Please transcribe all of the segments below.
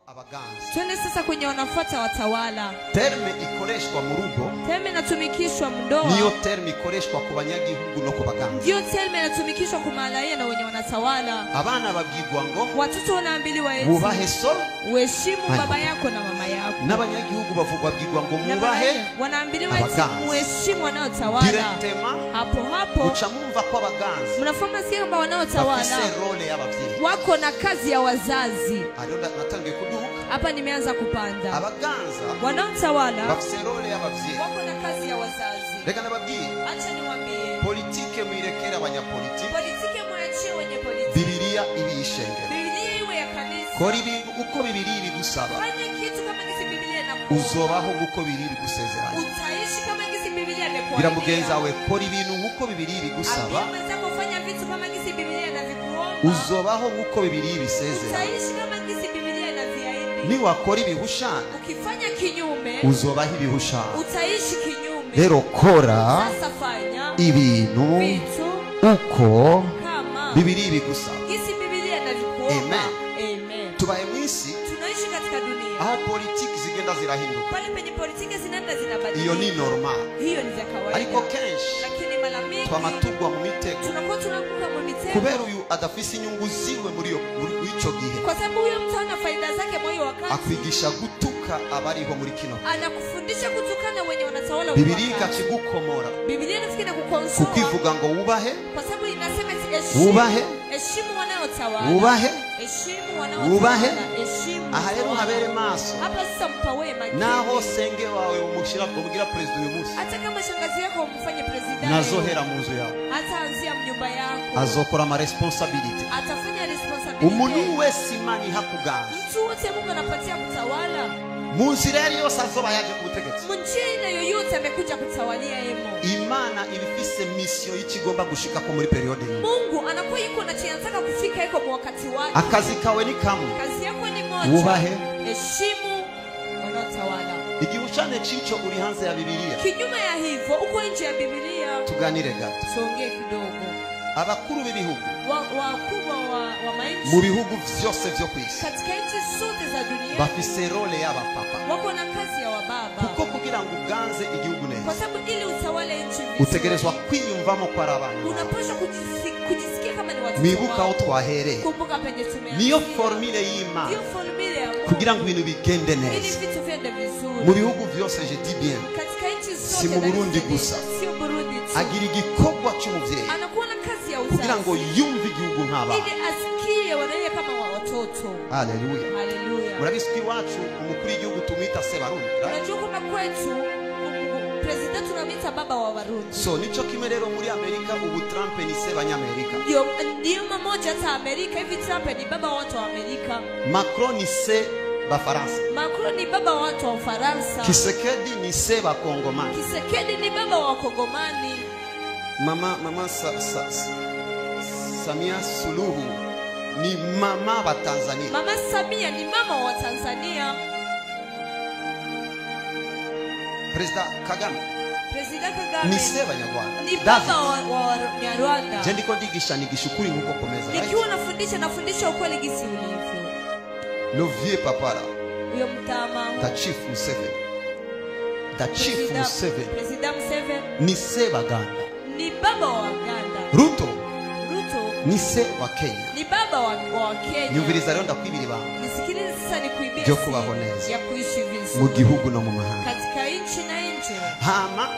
Abaganza. Twende sasa kwenye wanafuata watawala. Terme ikoreshwa mu rugo. Terme inatumikishwa mndoa. Niyo terme ikoreshwa ku banyagihugu no ku baganza. Ndiyo terme inatumikishwa ku malaia na wenye wanatawala. Abana babwirwa ngo watoto wanaambiliwa eti wubahe so, uheshimu baba yako na mama yako. N'abanyagihugu babwirwa ngo mubahe. Wanaambiliwa eti muheshimu wanaotawala. Directement hapo hapo uca mumva ko abaganza. Mnafahamu sikia kwamba wanaotawala bafise role y'abavyeyi. Wako na kazi ya wazazi. Natangiye kuduka. Hapa nimeanza kupanda. Abaganza wanaotawala bafise role y'abavyeyi. Wako na kazi ya wazazi. Reka nababwiye. Acha niwaambie. Politike muirekera abanyapolitike. Politike muachie wenye politiki. Bibiliya ibishengero. Bibiliya iwe ya kanisa. Kora ibintu uko Bibiliya ibigusaba. Fanya kitu kama gisi Bibiliya inakuomba. Uzobaho uko Bibiliya ibigusezeranya. Utaishi kama gisi Bibiliya imekuambia. Gira mugenzi wawe kora ibintu uko Bibiliya ibigusaba. Ambia mwenzako fanya vitu kama gisi Bibiliya inavikuomba. Uzobaho uko Bibiliya ibisezeranya. Utaishi kama gisi Bibiliya inaviahidi. Niwakora ibihushana. Ukifanya kinyume, uzobaho ibihushana. Utaishi kinyume. Rero kora sasa fanya ibintu vitu uko kama Bibiliya ibigusaba. Gisi Bibiliya inavikuomba. Amen. Amen. Tubaye mwisi tunaishi katika dunia aho politiki zigenda zirahinduka. Pale penye politiki zinaenda zinabadilika. Iyo ni normal. Hiyo ni ya kawaida. Ariko kenshi lakini mara mingi twamatugwa mu mitego. Tunakuwa tunaanguka mu mitego. Kubera uyu adafise inyungu ziwe muri yo muri ico gihe. Kwa sababu huyo mtu hana faida zake mwa hiyo wakati. Akwigisha gutuka abariho muri kino. Anakufundisha kutukana wenye wanatawala. Bibiliya ikakigukomora. Bibiliya inafikiri kukonsoa. Kukivuga ngo wubahe. Kwa sababu inasema heshimu. Wubahe. Heshimu wanaotawala. Wubahe. Heshimu wanaotawala. Wubahe. Heshimu. Aha rero habere maso. Hapa sasa mpawe makini. Naho senge wawe umushira umugira president uyu munsi. Hata kama shangazi yako umfanye president. Nazohera mu nzu yawe. Hata anzia mnyumba yako. Azokora ama responsibility. Atafanya responsibility. Umuntu wese Imana ihakuganza. Mtu wote Mungu anapatia kutawala. Mu nzira yose azoba yaje ku butegetsi. Mu njia yoyote amekuja kutawalia yemo. Imana ibifise mission y'ikigomba gushika ko muri periode iyi. Mungu anakuwa yuko na chenye anataka kufika yuko mu wakati wake. Akazi kawe ni kamwe. Kazi yako ni moja. Wubahe. Heshimu wanaotawala. Igihushane cico uri hanze ya Bibiliya. Kinyume ya hivyo uko nje ya Bibiliya. Tuganire gato. Tuongee kidogo. Abakuru b'ibihugu wakubwa wa mainchi mu bihugu vyose vyo kwisi katika nchi zote za dunia bafise role y'abapapa. Wako na kazi ya wababa. Kuko kugira ngo uganze igihugu neza. Kwa sababu ili utawale nchi vizuri utegerezwa kwiyumvamo kwa abana. Unapaswa kujisikia kama ni watoto. Mwibuka aho twahereye. Kumbuka penye tumeanzia. Niyo formule y'Imana. Ndiyo formule ya Mungu. Kugira ngo ibintu bigende neza. Ili vitu viende vizuri. Mu bihugu vyose je dis bien. Katika nchi zote. Si mu Burundi gusa. Sio Burundi tu. Agira igikorwa cy'umuvyeyi. Anakuwa na kazi ya uzazi. Kugira ngo yumve igihugu nk'abana. Ili asikie wanaye kama watoto. Haleluya. Haleluya. Murabizi ko iwacu umukuru w'igihugu tumwita Sebarundi. Unajua kwamba kwetu president tunamwita baba wa Warundi. So nico kimwe rero muri Amerika ubu Trump ni Sebanyamerika. Ndio mmoja hata Amerika hivi Trump ni baba wa watu wa Amerika. Macron ni se Bafaransa. Macron ni baba wa watu wa Ufaransa. Kisekedi ni se Bakongomani. Kisekedi ni baba wa Wakongomani. Mama Samia Suluhu ni mama wa Tanzania. Mama Samia ni mama wa Tanzania. President Kagame. President Kagame ni se Banyarwanda. Ni baba wa Nyarwanda. Je ndiko ndigisha nigishukuri nkuko komeza. Nikiwa nafundisha ukweli gisi ulivyo. Le vieux papa là. Huyo mtama. The chief Museveni. The chief Museveni. President Museveni ni se Baganda. Ni baba wa Uganda. Ruto Ruto ni se wa Kenya. Ni baba wa Kenya. Nyumviriza rero ndakwibira ibanga. Nisikilize sasa nikuibie. Byo kubaho neza. Ya kuishi vizuri. Mu gihugu no mu mahanga. Katika nchi na nje. Hama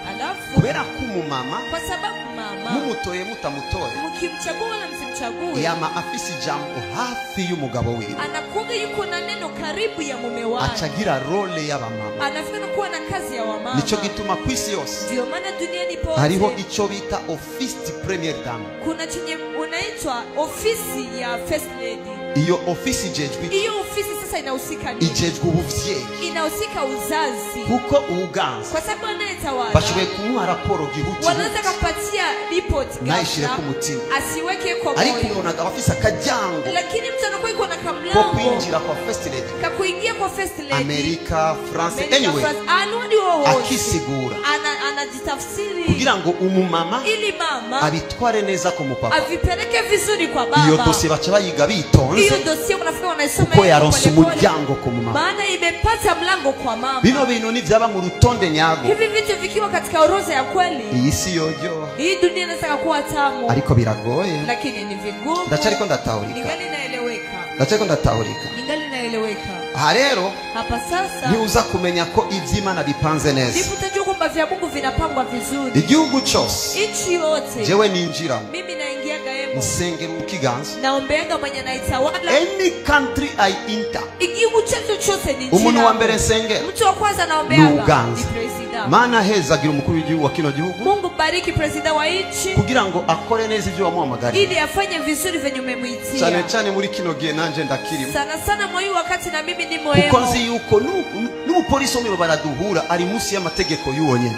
alafu kubera ko umumama kwa sababu mama mumutoye mutamutoye mukimchagua wala msimchague yama afisi jambo hafi y'umugabo wiwe. Anakuwa yuko na neno karibu ya mume wake. Achagira role y'abamama. Anafika kuwa na kazi ya wamama. Nico gituma kwisi yose. Ndio maana duniani pote hariho ico bita office de première dame. Kuna chenye unaitwa ofisi ya first lady. Iyo ofisi ijejwe. Iyo ofisi sasa inahusika nini? Ijejwe ubuvyeyi. Inahusika uzazi. Kuko ubuganza. Kwa sababu anayetawala. Bashoboye kumuha raporo gihuti. Wanaweza kupatia report nayishire ku mutima. Asiweke kwa moyo. Ariko umuntu agaba afise akajyango. Lakini mtu anakuwa yuko na kamlango. Ko kamlango kwinjira kwa first lady kakuingia kwa first lady Amerika, France, Amerika, anyway, France, anwani wowote akisigura anajitafsiri kugira ngo umumama ili mama abitware neza ku mupapa. avipeleke vizuri kwa Iyo baba. dosiye baca bayiga bitonze Hiyo dosie unafika wanaisoma kuko hivi yaronse polepole, umuryango ku mumama. maana imepata mlango kwa mama. Bino bintu nivyaba mu rutonde nyago, Hivi vitu vikiwa katika orodha ya kweli, iyi si yoryoha, hii dunia inaweza kuwa tamu, ariko biragoye. lakini ni vigumu. Ndacariko ndatahurika, Ningali naeleweka, ndacariko ndatahurika. ningali naeleweka. Aha rero Hapa sasa ntiuza kumenya ko ivy'Imana bipanze neza. ndipo utajua kwamba vya Mungu vinapangwa vizuri. Igihugu cose Nchi yote jewe ninjiramo mimi naingiaga emo, nsengera ukiganza. naombeaga mwenye naitawala. Any country I enter, Igihugu chetu chose ni umuntu wa njira. mbere nsengera Mtu wa kwanza ni naombeaga ni Uganza. presida. Mana hezagira umukuru w'igihugu wa kino gihugu Mungu bariki presida wa nchi kugira ngo akore neza ivyo wamuhamagariye, ili afanye vizuri venye cyane umemwitia. cyane muri kino gihe nanje ndakirimo, Sana sana mwa hii wakati na mimi nimo kuko emo. nzi yuko n'umupolisi wo mw'ibarabara duhura ari munsi y'amategeko y'uwo nyene.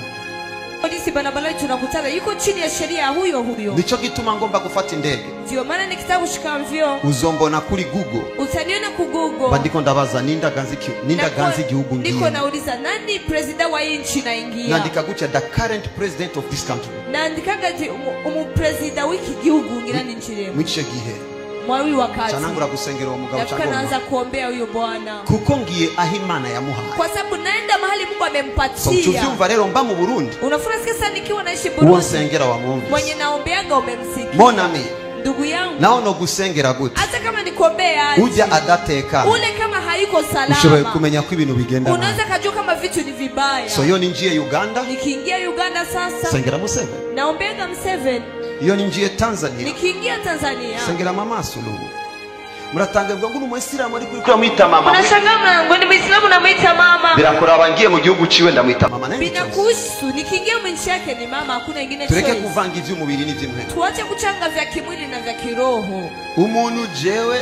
Polisi barabarani tunakutana yuko chini ya sheria ya huyo huyo. Nico gituma ngomba gufata indege, Ndio maana nikitaka kushika mvyo uzombona kuri Google utaniona ku Google. mba ndiko ndabaza nindaganza igihugu Niko ngiye, nauliza nani presida wa hii nchi naingia. nandika gutya the current president of this country. Naandikaga ati umupresida w'iki gihugu ngira ninjiremo. Muri ico gihe Mwa huyu wakati canangura gusengera uwo mugabo nafika cyangwa uwo naanza mugore, kuombea huyo bwana, kuko ngiye aho Imana yamuhaye. kwa sababu naenda mahali Mungu So amempatia. uvyumva rero mba mu Burundi, Unafurahi sasa nikiwa naishi uwo Burundi, nsengera wamwumvise mwenye naombeaga umemsikia. mon ami, Ndugu yangu, naho no gusengera gute hata kama nikuombea aje, ujya adatekana, ule kama hayuko ushoboye salama, kumenya ko ibintu bigenda nabi. unaweza kajua kama vitu ni vibaya. So iyo ninjiye Uganda Nikiingia Uganda sasa sengera Museveni, naombeaga Museveni, iyo ninjiye Tanzania nikiingia Tanzania sengera mama Suluhu. Muratangazwa ngo umuyisilamu ari kuri mwita mama, unashangaa mlango ni Muislamu namwita mama, birakuraba ngiye mu gihugu ciwe ndamwita mama. Nanjye vinakuhusu. Nikiingia nchi yake ni mama, hakuna ingine tureke choice. kuvanga ivy'umubiri n'ivy'imwe. Tuache kuchanga vya kimwili na vya kiroho. Umuntu jewe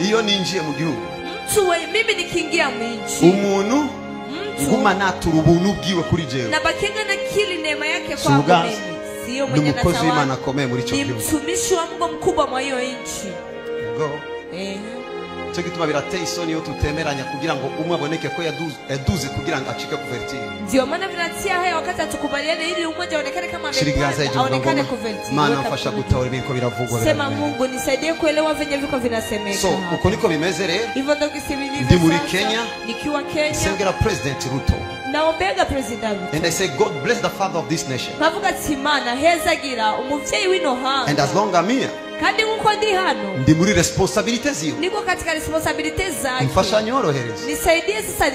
iyo ninjiye mu gihugu, Mtu we, mimi nikiingia mwinchi, umuntu mtu nguma natura ubuntu bwiwe kuri jewe, nabakinga na kili neema yake kwangu Suga mimi, sio ni mwenye umukozi w'Imana natawala, akomeye muri ico ni gihugu. mtumishi wa Mungu mkubwa mwa hiyo nchi. Ubwo cyo gituma birateye isoni iyo tutemeranya kugira ngo umwe aboneke ko yaduze kugira ngo acike kuvertire. Ndio maana vinatia haya wakati hatukubaliane ili mmoja aonekane kama Shira ikiganza amepanda, hejuru uvuga aonekane ngo kuvertire. Mana Weka mfasha mkono gutahura ibiriko biravugwa. juu. Sema Birakomeye. Mungu nisaidie kuelewa venye viko vinasemeka. So uko niko bimeze rero, Hivyo ndio kisi vilivyo Ndi muri sasa. Kenya. Nikiwa Kenya sengera President Ruto naombeaga President Ruto. and I say God bless the father of this nation, Nkavuga ati Mana hezagira umuvyeyi w'ino and hanga, as long as I'm here kandi nkuko ndi hano ndi muri responsibility ziwe, niko katika responsibility zake, mfasha nyorohereze, nisaidie sasa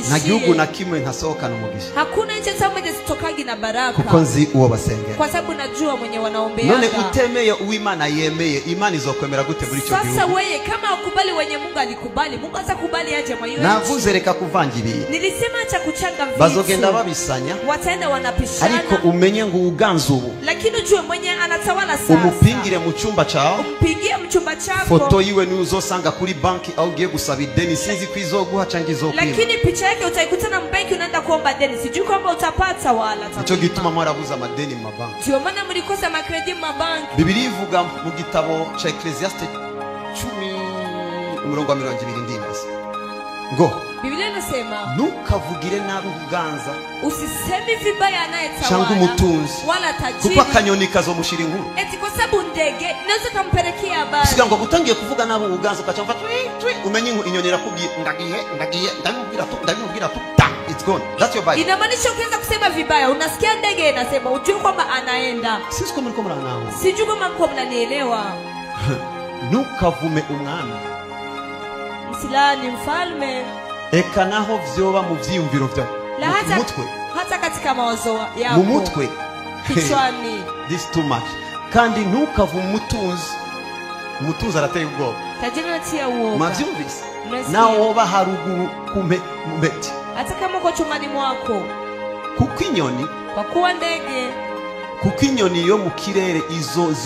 nta gihugu na nirahisishie. kimwe ntasohokana umugisha, Hakuna nchi hata moja sitokagi na kuko baraka, nzi uwo basengera. kwa sababu najua mwenye None wanaombeaga. utemeye uw'Imana yemeye, Imana izokwemera gute muri ico Sasa gihugu? weye kama akubali wenye Mungu alikubali, Mungu atakubali aje mwa hiyo nchi? Navuze reka kuvanga ibintu, Nilisema acha kuchanga bazogenda vitu, babisanya, wataenda ariko wanapishana, umenye ngo uganza ubu lakini ujue mwenye anatawala sasa, umupingire mu cyumba cyawe, umpigie mchumba chako, foto yiwe niyo uzosanga kuri banki aho ugiye gusaba ideni, sinzi ko izoguha cyangwa izokwima. lakini picha yake utaikuta mbenki, unaenda kuomba deni, sijui kwamba utapata wala Nicyo atakulipa. gituma mwarabuze amadeni mu mabanki. Ndio maana mlikosa makredi mabanki. Bibiliya ivuga mu gitabo cya Ecclesiaste 10 umurongo wa 20 ndimbaza ngo Biblia inasema ntukavugire nabi ubuganza usisemi vibaya cyangwa anayetawala umutunzi, wala kuko tajiri, akanyoni kazomushira inkuru. eti kwa sababu ndege inaweza kampelekea habari. Siga ngo utangiye kuvuga nabi ubuganza ukaca mfata twi twi, umenye inyoni irakubwiye ndagiye ndagiye ndabimubwira tu ndabimubwira tu, ta it's gone, that's your Bible. Inamaanisha ukianza kusema vibaya, unasikia ndege inasema, ujue kwamba anaenda. Sinzi ko muriko muranaho. Sijui kama mko mnanielewa. Ntukavume umwami, Msilani mfalme, eka naho vyoba mu vyiyumviro vyawe, la mu hata, mutwe, hata katika mawazo mu yako mutwe kichwani. This is too much. Kandi ntukavume umutunzi, umutunzi arateye ubwoba. Tajiri anatia uoga, Mwavyumvise? Mnasikia? Naho woba haruguru ku mpeti, hata kama uko chumbani mwako, kuko inyoni kwa kuwa ndege Kuko inyoni yo mu kirere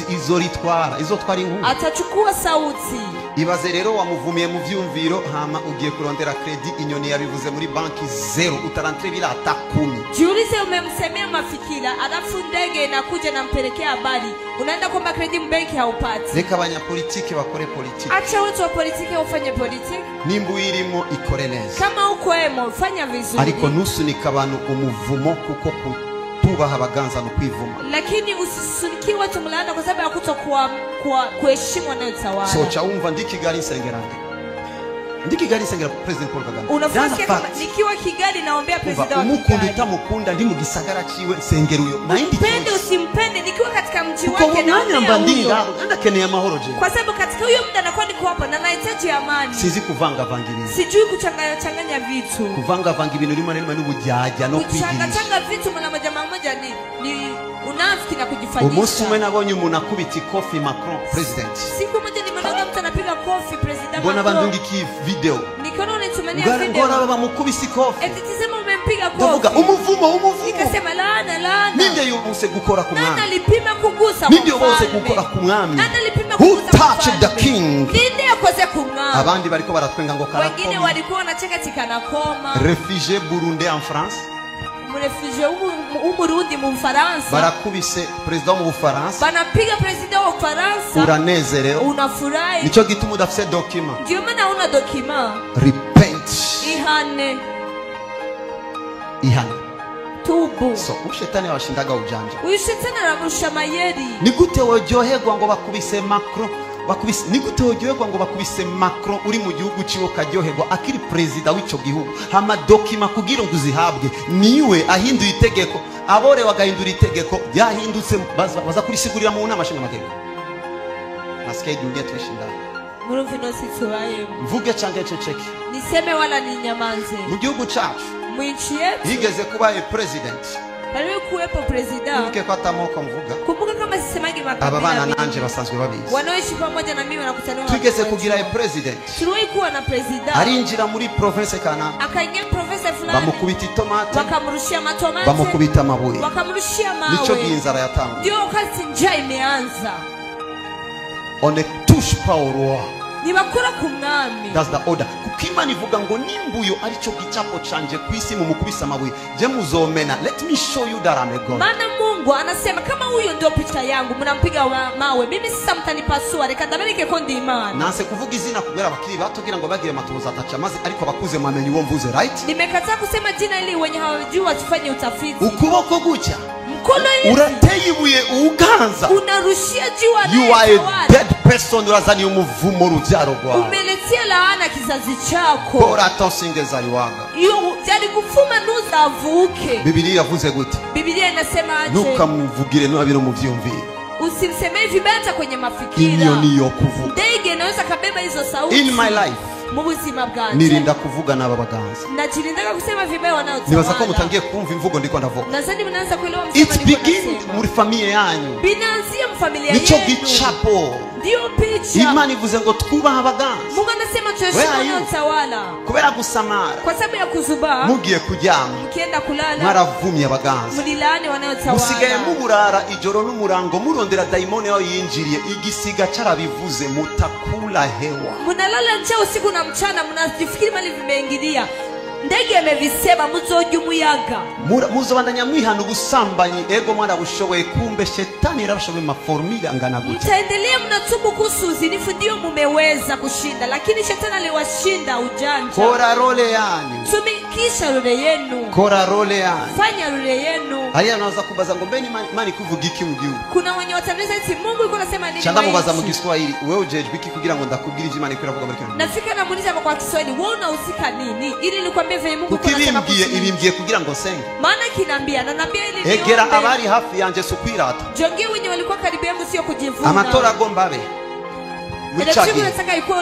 izoritwara, izotwara inkuru. Atachukua sauti. Ibaze rero wamuvumiye mu vyumviro, hama ugiye kurondera credit, inyoni yabivuze muri banki zero, utarantre bila hata 10. Jiulize, umemsemea mafikira, alafu ndege inakuja nampelekea habari, unaenda kuomba credit mbenki haupati. Reka abanyapolitike bakore politiki. Acha watu wa politiki wafanye politiki. Nimba uyirimo ikore neza. Kama uko emo fanya vizuri. Ariko ntusunike abantu umuvumo kuko kutubaha abaganza no kwivuma. Lakini usisunikie watu mlaana kwa sababu ya kutokuwa kuheshimu wanayotawala. So cha umva ndi Kigali nsengerande. Ndi Kigali nsengera President Paul Kagame. Unafusikia kama nikiwa Kigali naombea president wa Kigali. Umukunda utamukunda ndi mu gisagara ciwe nsengera uyo. Mpende usimpende nikiwa katika mji wake naombea huyo. Ndakeneye amahoro je. Kwa sababu katika huyo muda nakuwa niko hapa na nahitaji amani. Sizi kuvanga vanga ibintu. Sijui kuchanganya changanya vitu. Kuvanga vanga ibintu rimwe na rimwe n'ubujyajya no kwigirisha. Kuchanga changa vitu mara moja moja ni unafiki na kujifanyisha. Umunsi umwe nabonye umuntu akubita ikofi Macron president. Siku moja nimeona mtu anapiga kofi president Macron. Mbona bandungikiye video. Nikaona unitumania video. Ngora bamukubise ikofi. Eti tizama umempiga kofi. Ndavuga umuvumo umuvumo. Nikasema laana laana. Ninde yose gukora ku mwami? Nani alipima kugusa ku Ninde yose gukora ku mwami? Nani alipima kugusa ku Who touched the king? Ninde yakoze ku mwami? Abandi bariko baratwenga ngo karakoma. Wengine walikuwa wanacheka tikanakoma. Réfugié burundais en France. Mrefugie w'Umurundi mu Bufaransa. Barakubise president mu Bufaransa. Banapiga president wa Ufaransa. Uranezerewe. Unafurahi. Nico gituma udafise document. Ndio maana huna document. Repent. Ihane. Ihane. Tubu. So ushetani washindaga ujanja. Uyu shetani aramurusha mayeri. Ni gute woryoherwa ngo bakubise Macron? Bakubise ni gute woryoherwa ngo bakubise Macron uri mu gihugu ciwo karyoherwa akiri president w'ico gihugu? Hama dokima kugira ngo uzihabwe niwe ahinduye itegeko, abore bagahindura itegeko ryahindutse baza kurisigurira mu nama nshinga mategeko. Nasikia dunia tuishinda. Murumvi no situwaye. Mvuge canke ceceke. Niseme wala ninyamanze. Mu gihugu cacu. Mu nchi yetu. Higeze kuba president. Alikuwepo president. Kumbuke kwa tamoko mvuga. Kumbuka kama sisemagi makabila. Aba bana nanje basanzwe babizi. Wanaoishi pamoja na mimi wanakutana. Tugeze kugira president. Tuliwahi kuwa na president. Arinjira muri province kana. Akaingia province fulani. Bamukubita itomate. Wakamrushia matomate. Bamukubita amabuye. Wakamrushia mawe. Nico ginzara yatangwa. Ndio wakati njaa imeanza. On ne touche pas au roi. Nibakora ku mwami. That's the order. Kuko Imana ivuga ngo nimbuyo arico gicapo canje kwisi mu mukubisa amabuye je muzomena. Let me show you that I'm a God. Maana Mungu anasema kama huyo ndio picha yangu mnampiga mawe, mimi sasa mtanipasua, reka ndabereke ko ndi Imana. Nanse kuvuga izina kubera abakiri bato kugira ngo bagire matoza atacha maze ariko abakuze mwamenye uwo mvuze, right? Nimekataa kusema jina ili wenye hawajui wasifanye utafiti. Ukuboko gucha. Mkono hivi urateye ibuye uganza. Unarushia jiwe. You are a dead person, urazani umuvumo urubyaro rwawe. Umeletea laana kizazi chako. Bora tosingezaliwaga. Iyo byari gupfuma ntuzavuke. Bibiliya yavuze gute? Bibiliya inasema aje? Ntukamuvugire nabi no muvyumvire. Usimsemee vibaya hata kwenye mafikira. Inyoni yo kuvuga. Ndege inaweza kabeba hizo sauti. In my life. Mu buzima bwanje. Nirinda kuvuga n'aba baganza. Najirindaga kusema vibaya wanaotawala. Nibaza ko mutangiye kumva imvugo ndiko ndavuga. Nadhani mnaanza kuelewa msema It niko begin nasema. muri familia yanyu. Binaanzia mu familia yenu. Nico gicapo. Ndio picha. Imana ivuze ngo twubaha abaganza. Mungu anasema tuheshimu wanaotawala. Kubera gusamara. Kwa sababu ya kuzubaa. Mugiye kuryama. Mkienda kulala. Mwaravumye abaganza. Mlilaani wanaotawala. Musigaye muburara ijoro n'umurango murondera daimoni aho yinjiriye igisiga carabivuze mutakula hewa. Munalala njaa usiku na mchana mnajifikiri mali vimeingilia. Ndege amevisema muzojya umuyaga. Muzobandanya mwihana ubusambanyi ego mwana bushoboye kumbe shetani yarabashoboye maformula angana gutya. Mtaendelea mnatubu kuhusu uzinifu ndio mumeweza kushinda, lakini shetani aliwashinda ujanja. Kora role yanyu. Tumikisha role yenu. Kora role yanyu. Fanya role yenu. Haya naanza kubaza ngo mbeni mani kuvuga iki mu gihugu. Kuna wenye wataniuliza eti Mungu yuko anasema nini? Chanda mubaza mu Kiswahili, wewe ujejwe iki kugira ngo ndakubwire ivyo Imana ikora muri kino. Nafika namuuliza kwa Kiswahili, wewe unahusika nini? Ili nikwambie vile Mungu yuko anasema. Ibimbwiye kugira ngo nsenge. Maana kinambia na nambia ili niombe. Egera abari hafi yanje sukwirata. Jongee wenye walikuwa karibu yangu sio kujivuna. Amatora agomba abe.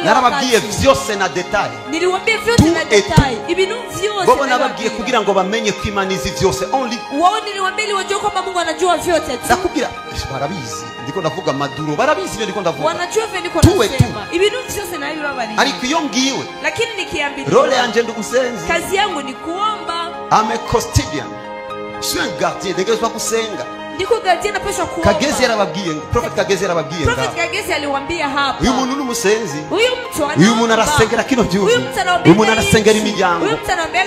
Narababwiye vyose na detail. Niliwaambia vyote na detail. Ibintu vyose. Bobo nababwiye kugira ngo bamenye ko Imana izi vyose only. Wao niliwaambia ili wajue kwamba Mungu anajua vyote tu. Nakubwira barabizi. Ndiko ndavuga Maduro barabizi ibyo ndiko ndavuga. Wanajua vile niko nasema. Ibintu vyose na hiyo baba. Ariko iyo ngiwe. Lakini nikiambiwa. Role yanje ndugusenzi. Kazi yangu ni kuomba. I'm a custodian. Je suis un gardien. Ntegerezwa gusenga. Ndiko gardien anapaswa kuomba. Kagezi yarababwiye, Prophet Kagezi yarababwiye. Prophet Kagezi aliwaambia hapa. Uyu muntu n'umusenzi. Uyu mtu anaomba. Uyu muntu arasengera kino gihugu. Uyu muntu arasengera imiryango.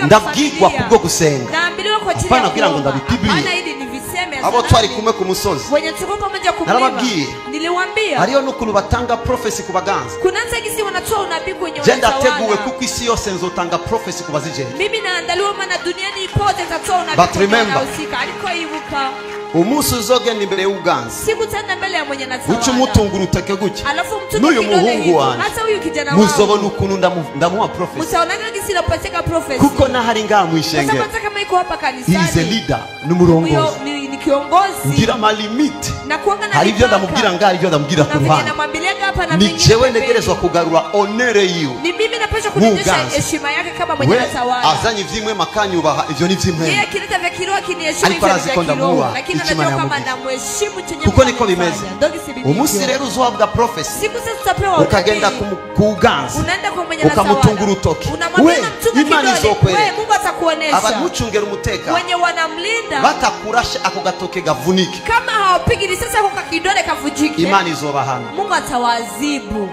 Ndabwirwa kubwo gusenga. Naambiliwa kwa ajili ya Hapana kugira ngo ndabipiblie. Hapana ili niviseme. Abo twari kumwe ku musozi. Wenye tuko pamoja kumlima. Narababwiye. Niliwaambia. Hariyo n'ukuntu batanga prophecy ku baganza. Kuna nzagisi wanatoa unabii kwenye Je ndateguwe wanatawala. kuko isi yose nzotanga prophecy ku bazijejwe. Mimi naandaliwa maana duniani pote nitatoa unabii. But remember, wanahusika. Aliko ibuka. Umunsi uzogenda imbere y'uganza. Siku tena mbele ya mwenye natawala. Uca umutunga urutake gutya. Alafu mtunga N'uyu kidole muhungu hivi. wanje. Hata huyu kijana wangu. Muzobona ukuntu ndamuha prophecy. Mutaonaga gisi napateka prophecy. Kuko nahari ngaha mwishengero. Kwa sababu hata kama iko hapa kanisani. He is a leader, ni umurongozi. Huyo ni kiongozi. Ngira ama limit. Na kuanga na Hari ibyo mipaka. ndamubwira ngaha, hari ibyo ndamubwira ku Na vile ruhande. namwambiliaga hapa na Ni vingine jewe pembeni. ntegerezwa kugarura honore yiwe. Ni mimi napaswa kurejesha Muganza. heshima yake kama mwenye We natawala. azanye ivyimwe makanyubaha, ivyo ni vyimwe. Yeye akileta vya kiroho akiniheshimu Ariko hivyo arazi vya ko kiroho. ndamuha Lakini icyo Imana anajua kama yamubwiye. namheshimu chenye Kuko Mungu niko bimeze. amefanya. Ndio gisi bilivyo. Umunsi rero uzohabwa prophecy. Siku sasa tutapewa Ukagenda unabii. ku uganza. Unaenda kwa mwenye Ukamutunga natawala. urutoki. Unamwambia We, unamtunga Imana kidole. izokwereka. We, Mungu atakuonesha. Abamucungera umutekano. Wenye wanamlinda. Batakurashe ako gatoke gavunike. Kama hawapigi risasi ako kidole kavunjike. Imana izobahana. Mungu atawaadhibu.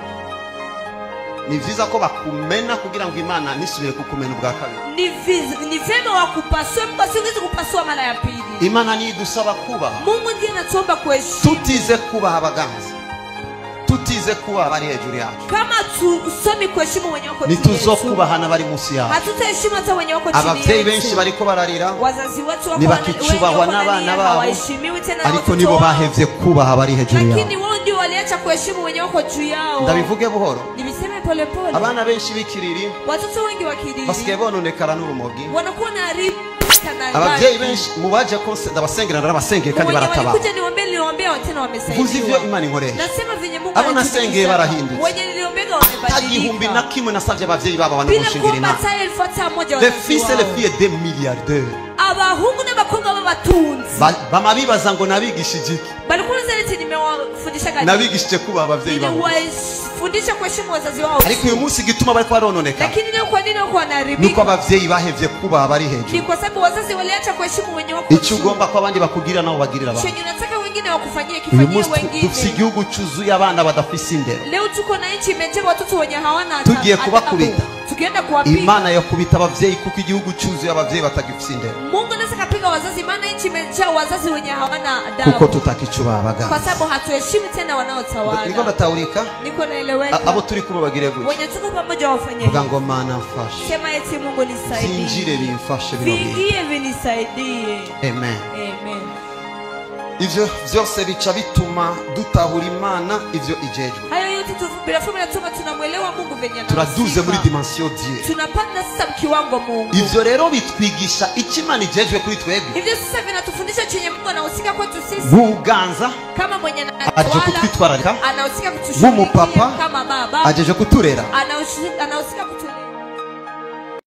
Ni vyiza ko bakumena kugira ngo Imana nisubire kukumena ubwa kabiri. Ni vyema wakupasue, Mungu asiwezi kupasua mara ya pili. Imana ni idusaba kubaha. Mungu ndiye anatuomba kuheshimu. Tutize kubaha abaganza. Tutize kubaha abari hejuru yacu. Kama tusomi kuheshimu wenye wako chini yetu. Ntituzokubaha n'abari munsi yacu. Hatutaheshimu hata wenye wako chini Abavyeyi yetu. benshi bariko bararira. Wazazi wetu wako Ntibakicubahwa wenye wako n'abana ndani babo. hawaheshimiwi tena na Ariko watoto nibo wao. bahevye kubaha abari hejuru yabo. Lakini wao ndio waliacha kuheshimu wenye wako juu yao. Ndabivuge buhoro. Niviseme pole pole. Abana benshi b'ikiriri Watoto wengi wa kiriri basigaye bononekara n'urumogi. wanakuwa na haribu sana. Abavyeyi benshi mubaje konse ndabasengera narabasengeye kandi Wenye baratabara. walikuja niombe, niliwaombea tena wamesaidiwa. Mvuze ivyo Imana inkoresha. Nasema venye Mungu Abo nasengeye anatumiza. barahindutse. Wenye niliombea Atagihumbi wamebadilika. na kimwe nasavye abavyeyi babo Bila banamushingira kuomba Imana. hata elfu hata moja Les wazazi fils et les wao. filles des milliardaires. Abahungu n'abakobwa b'abatunzi. Bama bibaza ngo nabigishije iki? Balikuwa wanasema eti nimewafundisha kanisa. Nabigishije kuba abavyeyi babo. Niliwafundisha kuheshimu wazazi wao. Ariko uyu munsi igituma bariko barononeka. Lakini leo kwa nini wako wanaharibika? Nuko abavyeyi bahevye kuba abari hejuru. Ni kwa sababu wazazi waliacha kuheshimu wenye wako Icyo chini. ugomba ko abandi bakugira nabo bagirira abandi. Chenye unataka wengine wakufanyie Uyu kifanyie munsi dufise wengine. igihugu cuzuye abana badafise indero. Leo tuko na nchi imejaa watoto wenye hawana hata Tugiye adabu. kubakubita. Tukienda kuwapiga. Imana yo kubita abavyeyi kuko igihugu cuzuye abavyeyi batagifise indero. Mungu anaweza kapiga wazazi maana nchi imejaa wazazi wenye hawana adabu. Kuko tutakicubaha abaganza. Kwa sababu hatuheshimu tena wanaotawala. Niko ndatahurika. Niko naeleweka. Abo turi kumwe bagire gutya. Wenye tuko pamoja wafanye. Vuga ngo Mana mfashe. Sema eti Mungu nisaidie. Vinjire bimfashe bino bintu. Vingie vinisaidie. Amen. Amen. Ivyo vyose bica bituma dutahura Imana ivyo ijejwe. Hayo yote vinatuma tunamuelewa Mungu venye anahusika. Turaduze muri dimension Dieu. Tunapanda sasa kiwango Mungu. Ivyo rero bitwigisha icyo Imana ijejwe kuri twebwe. Hivyo sasa vinatufundisha chenye Mungu anahusika kwetu sisi. Nk'uganza Kama mwenye aje anatawala, kutwitwararika. anahusika kutushughulikia Nk'umupapa kama baba, ajeje kuturera. anahusika kutulea.